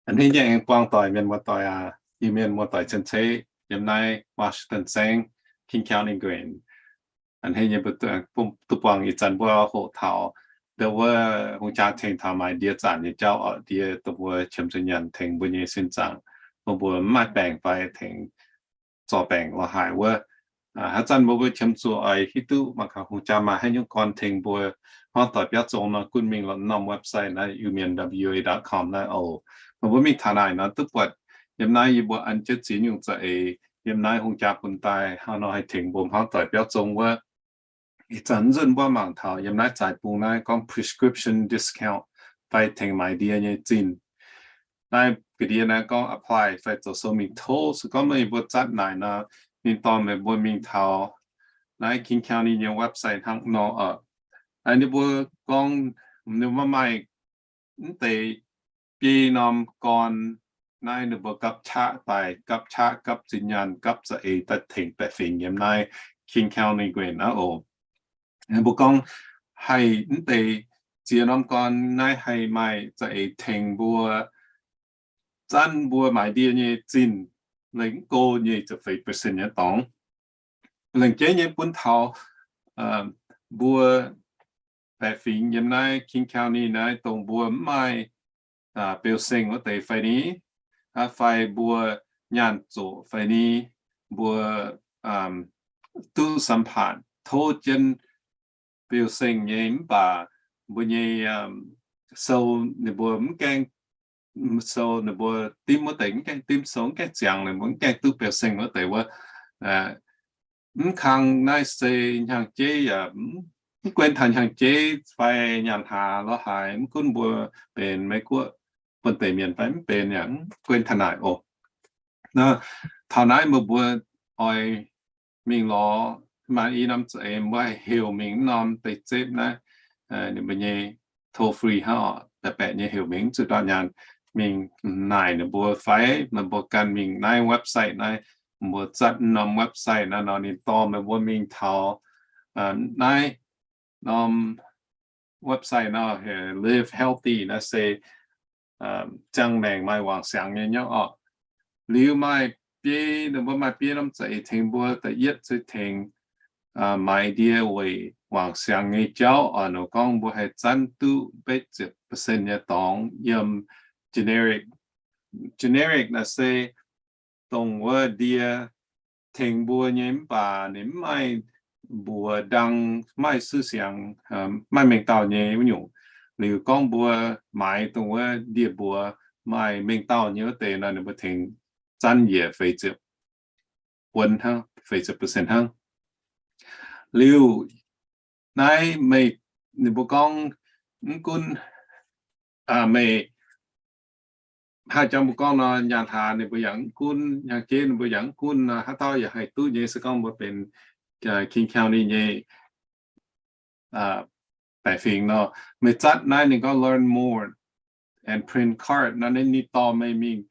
A'hneiv nyei aengx buangh doic mienh muoz-doic aac, Iu-Mienh muoz-doic cien-ceqv yiem naaiv Washington saengv, King County Grin. A'hneiv nyei mbuo duqv buangh ih zanc mbuo hoqc taux ndau wuov hungh jaa tengx taux maaiz ndie zaanc nyei jauv oc, ndie dongh mbuo qiemx zuqc nyanc tengx mbuo nyei sin zaangc, dongh mbuo mv maaih baengc fai tengx zorc baengc lorz haaix wuov. Haaix zanc mbuo mbuo qiemx zuqc oix hiuv duqv mangc gaax hungh jaa maaih haaix nyungc gorn tengx mbuo hmuangv doic biauv zong nor, gunv mingh norm website naaiv iumienwa dot com naaiv oc. Meih mbuo mingh taux naaic nor duqv buatc yiem naaiv yie mbuo an jienv ziex nyungc za'eix yiem naaiv hungh jaa bun daaih hnangv nor haih tengx mbuo hmuangv doic biauv zong wuov. Ih zanc nzunc mbuo mangc taux yiem naaiv zaaix bung naaiv gorngv prescription discount fai tengx maaiz ndie nyei zinh. Naaiv ga'ndiev naaiv gorngv apply fai zoux sou mingh tov. Se gorngv meih mbuo zatv naaic nor, ninh dorh meih mbuo mingh taux naaiv King County nyei website hnangv nor oc. Naaiv ninh mbuo gorngv ninh mbuo maaih mv deix biei norm gorn naaiv ninh mbuo gapv qaqv daaih, gapv qaqv, gapv zinh nyaanh, gapv za'eix daaih tengx baeqc fingx yiem naaiv King County Grin aqv oc. Ninh mbuo gorngv haih mv deix ziex norm gorn naaiv haih maaih za'eix tengx mbuo zanv mbuo maaiz ndie nyei zinh, lengc mv go nyei ziepc feix percent nyei dorngx. Lengc jeiv nyei bun taux mbuo baeqc fingx yiem naaiv King County naaiv dongh mbuo mv maaih beu seng wuov deix fai ni, fai mbuo nyaanh zoqc fai ni, mbuo duqv สัมภาษณ์ tov jienv beu seng nyei mv baac mbuo nyei sou ninh mbuo mv gaengh, sou ninh mbuo dimv wuov deix mv gaengh dimv, sou mv gaengh ziangx, ninh mbuo mv gaengh duqv beu seng wuov deix wuov, mv kang naaiv se hnyangx-jeiv yaac mv guenx taux hnyangx-jeiv fai nyaanh hlaax lorz haaix, mv gunv mbuo benx Meiv Guoqv buonv-deic mienh fai mv benx yaac mv guenx taux naaic oc. Taux naaiv meih mbuo oix mingh lorz maaih i norm za'eix mbuo haih heuc mingh norm deix zepv naaiv, ninh mbuo nyei toll free hnangv oc, baeqc baeqc nyei heuc mingh, zuqc ndortv nyaanh mingh naaic ninh mbuo fai meih mbuo ganh mingh naaiv website naaiv, mbuo zatv norm website naaiv nor ninh dorh meih mbuo mingh taux naaiv norm website nor, Live Healthy naaiv se ziangh maengc maaih wangc siangx nyei nyauv oc. Liuz maaih biei, ninh mbuo maaih biei norm za'eix tengx mbuo. Da'yietv se tengx maaiz ndie weic wangc siangx nyei jauv oc. Ninh gorngv mbuo haih zanv duqv betv ziepc percent nyei dorngx yiem generic. Generic naaiv se dongh wuov ndie tengx mbuo nyei mv baac ninh mv maaih mbuox ndang, mv maaih ชื่อเสียง, mv maaih mengh dauh nyei wuov nyungc. Liuz gorngv mbuo maaiz dongh wuov ndie-mbuox maaih mengh dauh nyei wuov deix nor, ninh mbuo tengx zanv yie feix ziepc buonc hnangv, feix ziepc percent hnangv. Liuz naaiv meih, ninh mbuo gorngv mv gunv meih haaix jangx mbuo gorngv nor, nyaanh hlaax ninh mbuo yaac mv gunv, hnyangx-jeiv ninh mbuo yaac mv gunv nor, haaix dauh yaac haih duqv nyei. Se gorngv mbuo benx King County nyei baeqc fingx nor, meih zatv naaiv ninh gorngv learn more and print card nor, ninh dorh meih mingh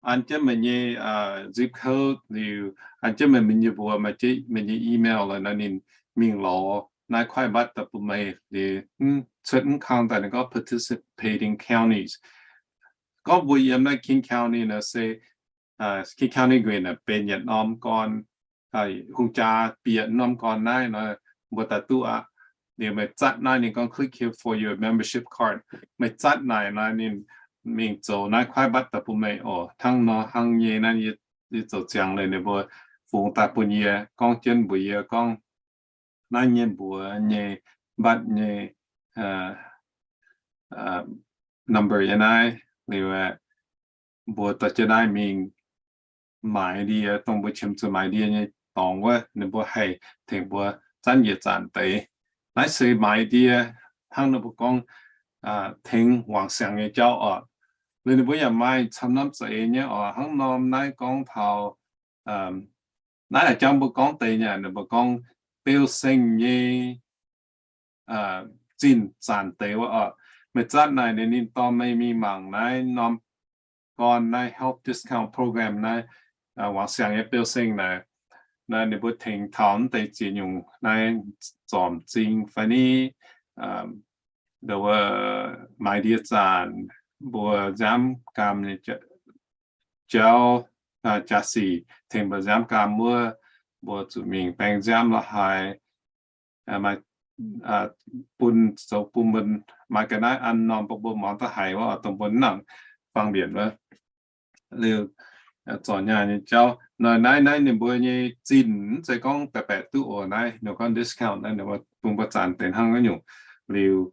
an jienv meih nyei zip code liuz, an jienv meih nyei mbuox, meih nyei email nor, ninh mingh lorz naaiv kuaaiv mbatv daaih bun meih liuz, cuotv mv kang daaih ninh gorngv participating counties. Gorngv mbuo yiem naaiv King County nor se King County guen benx yietc norm gorn, hungh jaa bieqc norm gorn naaiv nor, mbuo daaih duqv aqv. Liuz meih zatv naaiv ninh gorngv click here for your membership card. Meih zatv naaic nor ninh mingh zoux naaiv kuaaiv mbatv daaih bun meih oc. Hnangv nor hnangv nyei naaiv yie zoux ziangx liuz ninh mbuo fungx daaih bun yie gorngv jienv mbuox yie gorngv naaiv nyei mbuox nyei mbatv nyei number yiem naaiv liuz, mbuo dorh jienv naaiv mingh maaiz ndie, dongh mbuo qiemx zuqc maaiz ndie nyei dorngx wuov, ninh mbuo haih tengx mbuo zanv yiec zaanc deix. Naaiv se maaiz ndie hnangv ninh mbuo gorngv tengx wangc siangx nyei jauv oc. Liuz ninh mbuo yaac maaih camv norm za'eix nyei oc, hnangv norm naaiv gorngv taux naaiv a'jangv mbuo gorngv deix nyei, ninh mbuo gorngv beu seng nyei zinh zaanc deix wuov oc. Meih zatv naaic ninh, ninh dorh meih mingh mangc naaiv norm gorn naaiv health discount program naaiv, wangc siangx nyei beu seng naaic. Naaiv ninh mbuo tengx taux mv deix ziex nyungc naaiv zormc zing fai ni, nduov maaiz ndie zaanc, mbuo nziaamv gaam nyei jauv, jaa-sic tengx mbuo nziaamv gaam wuov, mbuo zuqc mingh baeng nziaamv la'haaix, maaih bun zoux bun mun, maaih ga'naaiv an norm bun mbuo muangx daaih haiz wuov, dongh mbuo nangc fang mbienc wuov. Liuz, zorc nyaah nyei jauv nor, naaiv, naaiv ninh mbuo nyei zinh mv zeiz gorngv baeqc baeqc duqv oc. Naaiv ninh gorngv discount naaiv, ninh mbuo bun mbuo zanc deix hnangv naaiv nyungc. Liuz,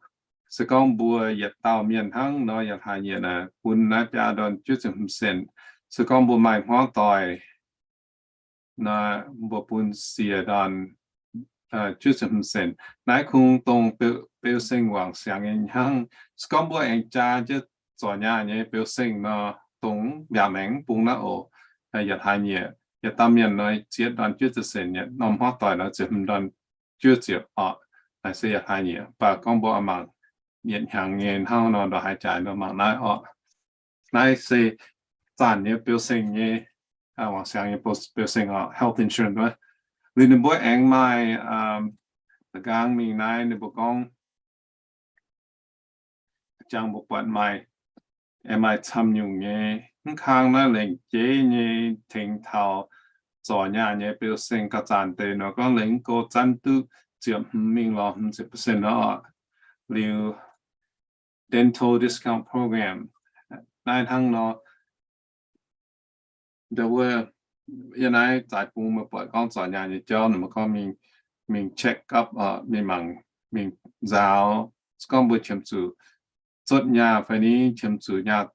se gorngv mbuo yietc dauh mienh hnangv nor, yietc hlaax nyieqc naaic bun naaiv biaa ndorn juov ziepc hmz cent. Se gorngv mbuo maaih hmuangv doic nor, mbuo bun siec ndorn juov ziepc hmz cent. Naaiv kungx dongh beu-seng wangc siangx nyei hnangv. Se gorngv mbuo aengx jaa jienv zorc nyaah nyei beu-seng nor, dongh mbiaauc maengx bung naaiv oc. Yietc hlaax nyieqc yietc dauh mienh nor, ziex ndorn juov ziepc cent, yietc norm hmuangv doic nor, ziepc hmz ndorn juov ziepc oc. Naaiv se yietc hlaax nyieqc. Mv baac gorngv mbuo mangc yietc hnyangx nyei hnangv nor, ndongc haaix jaaix nor mangc naaiv oc. Naaiv se zanc nyei beu-seng nyei, wangc siangx nyei beu-seng oc, health insurance wuov. Liuz ninh mbuo aengx maaih, da'nqaang mingh naaiv ninh mbuo gorngv, jangx mbuo buatc maaih, aengx maaih camv nyungc nyei mv kang naaiv lengc jeiv nyei tengx taux zorc nyaah nyei beu-seng gauh zanc deix nor, gorngv lengc go zanv duqv ziepc hmz mingh lorz hmz ziepc percent nor. Liuz dental discount program naaiv hnangv nor, ndau wuov, yie naaiv zaaix bung meih buatc gorngv zorc nyaah nyei jauv, ninh mbuo gorngv mingh, mingh check up, mingh mangc, mingh nzaaux, se gorngv mbuo qiemx zuqc zotv nyaah fai ni, qiemx zuqc nyaah,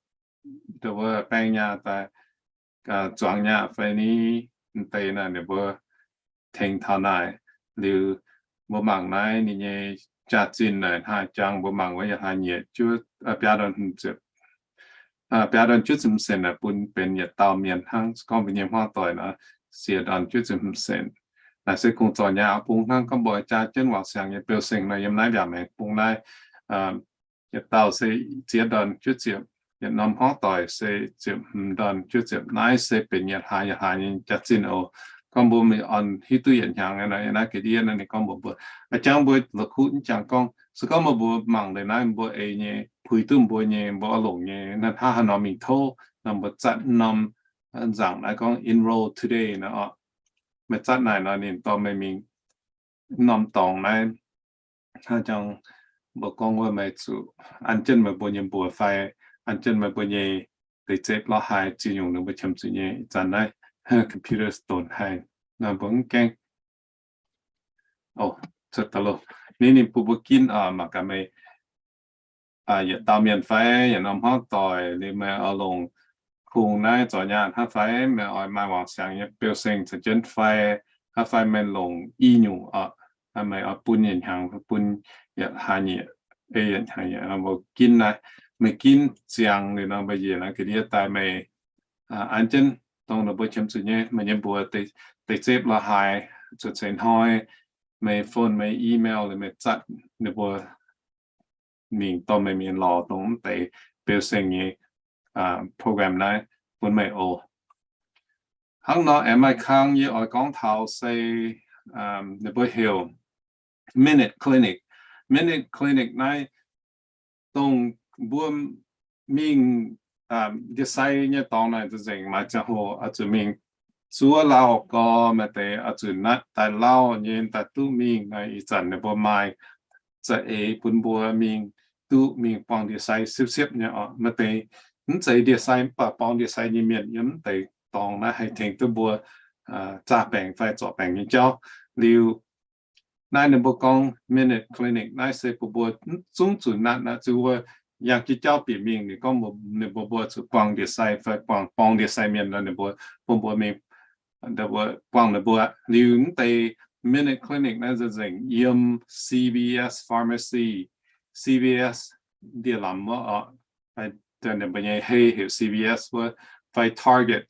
ndau wuov, baeng nyaah daaih, zuangx nyaah fai ni, m'deix naaic ninh mbuo tengx taux naaic. Liuz mbuo mangc naaiv ninh nyei jaax-zinh naaic hnangv jangx mbuo mangc wuov yietc hlaax nyieqc juov, biaa ndorn hmz ziepc, biaa ndorn juov ziepc hmz cent naaic bun benx yietc dauh mienh hnangv. Se gorngv mbuo nyei hmuangv doic nor, siec ndorn juov ziepc hmz cent. Naaic se kungx zorc nyaah bung hnangv. Gorngv mbuo jaa jienv wangc siangx nyei beu-seng nor, yiem naaiv mbiaauc maengx bung naaiv, yietc dauh se ziex ndorn juov ziepc, yietc norm hmuangv doic se ziepc hmz ndorn juov ziepc. Naaiv se benx yietc hlaax yietc hlaax nyei jaax-zinh oc. Gorngv mbuo mingh orn hiuv duqv yietc hnyangx nor, naaiv ga'ndiev naaiv ninh gorngv mbuox mbuo, a'jangv mbuo la'kuqv mv jangx gorngv, se gorngv meih mbuo mangc liuz naaiv mbuo eix nyei, puix duqv mbuo nyei, mbuo oix longc nyei, naaiv hnangv haaix nor mingh tov nor, mbuo zatv norm nzaangc naaiv gorngv enroll today nor, meih zatv naaic nor ninh dorh meih mingh norm dorngx naaiv. Hnangv jangx mbuo gorngv wuov, meih zuqc an jienv meih mbuo nyei mbuox fai an jienv meih mbuo nyei deix zepv lorz haaix ziex nyungc ninh mbuo qiemx zuqc nyei. Ih zanc naaiv computer donx haic, mbuo mv gaengh, o, cuotv daaih loh. Ninh, ninh bun mbuo ginv mangc gaax meih yietc dauh mienh fai yietc norm hmuangv doic, liuz meih oix longc kungx naaiv zorc nyaah hnangv fai, meih oix maaih wangc siangx nyei beu-seng caux jienv fai, hnangv fai meih longc i nyungc oc, meih oix bun yietc hnyangx, bun yietc hlaax nyieqc, ei yietc hnyangx, mbuo ginv naaiv, meih ginv ziangx liuz nor, mbuo njiec naaiv ga'ndiev daaih meih an jienv dongh ninh mbuo qiemx zuqc nyei, meih nyei mbuox deix zepv lorz haaix, cuotv seix hnoi, meih phone, meih email, liuz meih zatv ninh mbuo mingh dorh meih mingh lorz dongh mv deix beu-seng nyei program naaiv bun meih oc. Hnangv nor aengx maaih kang yie oix gorngv taux se ninh mbuo heuc Minute Clinic. Minute Clinic naaiv dongh mbuo mingh ndie-sai nyei dorngx naaic nzengc, maaih ziangh hoc oix zuqc mingh zuov lauh gorx, maaih deix oix zuqc natv daaih lauh nyei daaih duqv mingh. Naaiv ih zanc ninh mbuo maaih za'eix bun mbuo mingh duqv mingh buangh ndie-sai siepv-siepv nyei oc. Maaih deix mv zeiz ndie-sai mv baac buangh ndie-sai nyei mienh yiem mv deix dorngx naaiv haih tengx duqv mbuo zaah baengc fai zorc baengc nyei jauv. Liuz naaiv ninh mbuo gorngv Minute Clinic naaiv se bun mbuo zungv zuqc natv naaiv zuqc wuov yangh jienv jauv bieqc mingh. Ninh gorngv ninh mbuo, mbuo zuqc buangh ndie-sai fai buangh, buangh ndie-sai mienh nor, ninh mbuo bun mbuo mingh, mbuo buangh ninh mbuo. Liuz mv deix Minute Clinic naaiv nzengc yiem C V S Pharmacy, C V S ndie-lamz wuov oc, ninh mbuo nyei hei heuc C V S wuov, fai Target,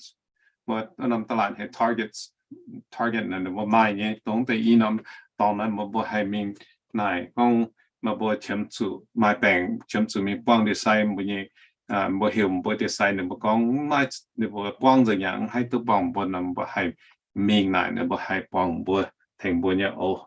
wuov norm ตลาด heuc Target, Target naaiv ninh mbuo maaih nyei. Dongh deix i norm dorngx naaiv mbuo, mbuo haih mingh naaic gorngv meih mbuo qiemx zuqc maaih baengc, qiemx zuqc mingh buangh ndie-sai, mbuo nyei, mbuo heuc mbuo ndie-sai, ninh mbuo gorngv maiv, ninh mbuo buangv nzengc yaac mv haih duqv buangh mbuo nor, mbuo haih mingh naaic, ninh mbuo haih buangh mbuo, tengx mbuo nyei oc.